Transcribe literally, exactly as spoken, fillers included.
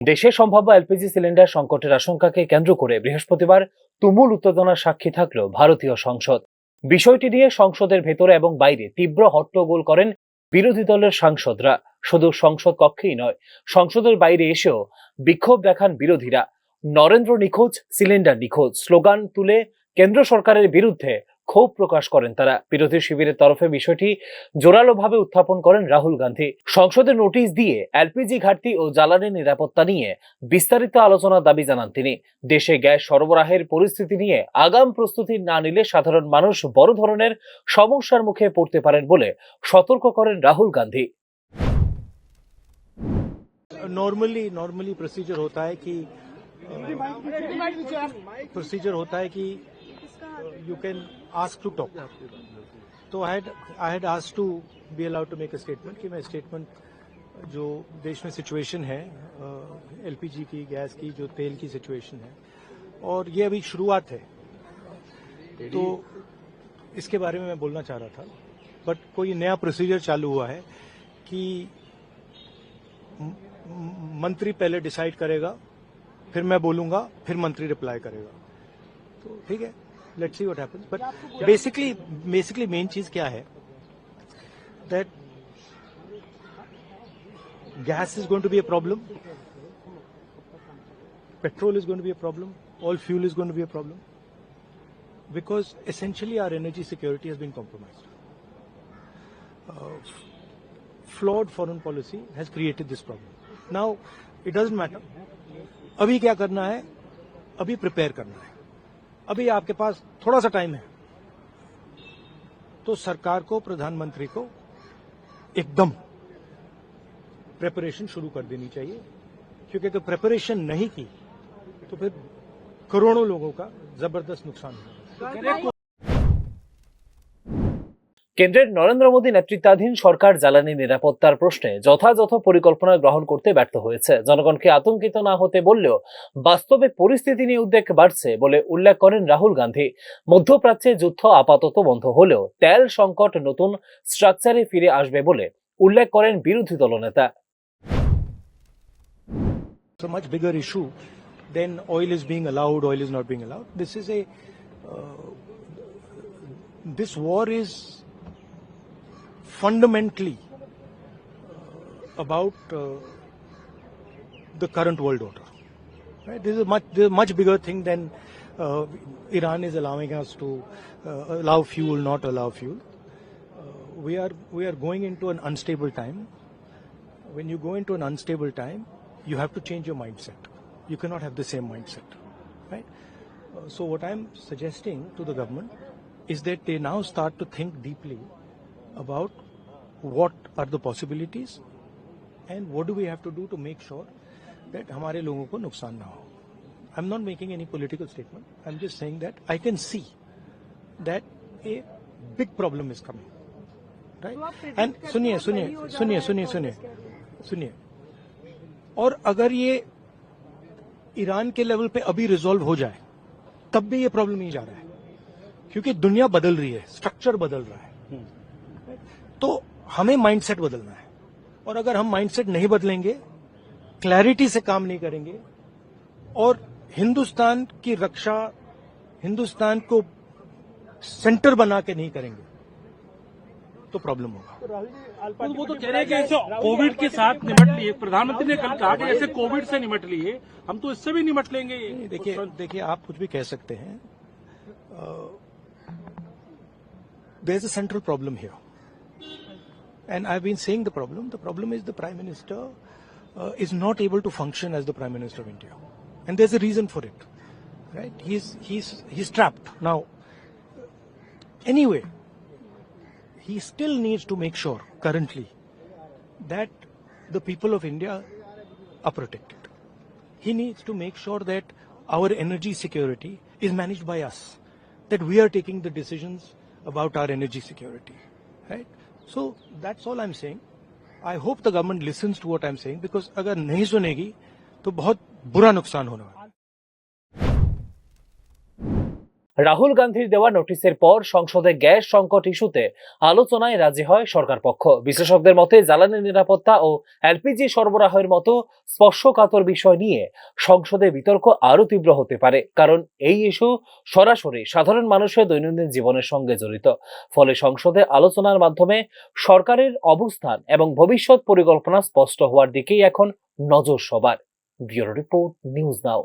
দেশে সম্ভাব্য LPG cylinder সংকটের আশঙ্কাকে কেন্দ্র করে বৃহস্পতিবার তুমুল উত্তেজনার সাক্ষী থাকল ভারতীয় সংসদ। বিষয়টি নিয়ে সংসদের ভেতরে এবং বাইরে তীব্র হট্টগোল করেন বিরোধী দলের সাংসদরা। শুধু সংসদ কক্ষেই নয়, সংসদের বাইরে এসেও বিক্ষোভ দেখান বিরোধীরা। "নরেন্দ্র নিখোঁজ, সিলিন্ডার নিখোঁজ" স্লোগান তুলে কেন্দ্র সরকারের বিরুদ্ধে ক্ষোভ প্রকাশ করেন তারা। বিরোধী শিবিরের তরফে বিষয়টি জোরালোভাবে উত্থাপন করেন রাহুল গান্ধী। সংসদে নোটিশ দিয়ে এলপিজি ঘাটতি ও জ্বালানি নিরাপত্তা নিয়ে বিস্তারিত আলোচনার দাবি জানান তিনি। দেশে গ্যাস সরবরাহের পরিস্থিতি নিয়ে আগাম প্রস্তুতি না নিলে সাধারণ মানুষ বড় ধরনের সমস্যার মুখে পড়তে পারেন বলে সতর্ক করেন Rahul Gandhi. Normally normally procedure होता है कि प्रोसीजर होता है कि you can ask to talk. तो I had I had ask to be allowed to make a statement कि मैं स्टेटमेंट जो देश में सिचुएशन है एलपीजी की, गैस की, जो तेल की सिचुएशन है, और ये अभी शुरुआत है, तो इसके बारे में मैं बोलना चाह रहा था। बट कोई नया प्रोसीजर चालू हुआ है कि म- म- मंत्री पहले डिसाइड करेगा, फिर मैं बोलूंगा, फिर मंत्री रिप्लाई करेगा। तो ठीक है, let's see what happens. But basically basically main चीज क्या है, that gas is going to be a problem, petrol is going to be a problem, all fuel is going to be a problem, because essentially our energy security has been compromised. Uh, flawed foreign policy has created this problem. Now, it doesn't matter. अभी क्या करना है? अभी प्रिपेयर करना है। अभी आपके पास थोड़ा सा टाइम है, तो सरकार को, प्रधानमंत्री को एकदम प्रिपरेशन शुरू कर देनी चाहिए, क्योंकि अगर प्रिपरेशन नहीं की तो फिर करोड़ों लोगों का जबरदस्त नुकसान होगा। কেন্দ্রের নরেন্দ্র মোদী নেতৃত্বাধীন সরকার জ্বালানি নিরাপত্তার প্রশ্নে যথাযথ পরিকল্পনা গ্রহণ করতে ব্যর্থ হয়েছে। জনগণকে আতঙ্কিত না হতে বললেও বাস্তবে পরিস্থিতি নিয়ে উদ্বেগ বাড়ছে বলে উল্লেখ করেন রাহুল গান্ধী। মধ্যপ্রাচ্যে যুদ্ধ আপাতত বন্ধ হলেও তেল সংকট নতুন স্ট্রাকচারে ফিরে আসবে বলে উল্লেখ করেন বিরোধী দলনেতা। It's a much bigger issue than oil is being allowed, oil is not being allowed. This is a uh, this war is fundamentally uh, about uh, the current world order. Right? This is a much this is a much bigger thing than uh, Iran is allowing us to uh, allow fuel, not allow fuel. Uh, we are we are going into an unstable time. When you go into an unstable time, you have to change your mindset. You cannot have the same mindset, right? Uh, so what I'm suggesting to the government is that they now start to think deeply about what are the possibilities and what do we have to do to make sure that हमारे लोगों को नुकसान ना हो. I'm not making any political statement. I'm just saying that I can see that a big problem is coming, right? And सुनिए सुनिए सुनिए सुनिए सुनिए सुनिए, और अगर ये ईरान के लेवल पे अभी रिजॉल्व हो जाए, तब भी ये प्रॉब्लम नहीं जा रहा है, क्योंकि दुनिया बदल रही है, स्ट्रक्चर बदल रहा है. तो हमें माइंडसेट बदलना है, और अगर हम माइंडसेट नहीं बदलेंगे, क्लैरिटी से काम नहीं करेंगे, और हिंदुस्तान की रक्षा, हिंदुस्तान को सेंटर बना के नहीं करेंगे, तो प्रॉब्लम होगा. तो वो तो कह रहे हैं कि ऐसे कोविड के साथ निपट लिए, प्रधानमंत्री ने कल कहा कि ऐसे कोविड से निपट लिए, हम तो इससे भी निपट लेंगे. देखिए, देखिए, आप कुछ भी कह सकते हैं. There is a central problem here, and I've been saying the problem. The problem is the Prime Minister uh, is not able to function as the Prime Minister of India, and there's a reason for it, right? He's he's he's trapped now. Anyway, he still needs to make sure currently that the people of India are protected. He needs to make sure that our energy security is managed by us, that we are taking the decisions about our energy security, right? So that's all I'm saying. I hope the government listens to what I'm saying, because अगर नहीं सुनेगी तो बहुत बुरा नुकसान होने वाला है. রাহুল গান্ধীর দেওয়া নোটিশের পর সংসদে গ্যাস সংকট ইস্যুতে আলোচনায় রাজি হয় সরকার পক্ষ। বিশ্লেষকদের মতে, জ্বালানি নিরাপত্তা ও এলপিজি সরবরাহের মতো স্পর্শকাতর বিষয় নিয়ে সংসদে বিতর্ক আরও তীব্র হতে পারে, কারণ এই ইস্যু সরাসরি সাধারণ মানুষের দৈনন্দিন জীবনের সঙ্গে জড়িত। ফলে সংসদে আলোচনার মাধ্যমে সরকারের অবস্থান এবং ভবিষ্যৎ পরিকল্পনা স্পষ্ট হওয়ার দিকেই এখন নজর সবার। Bureau report, news now.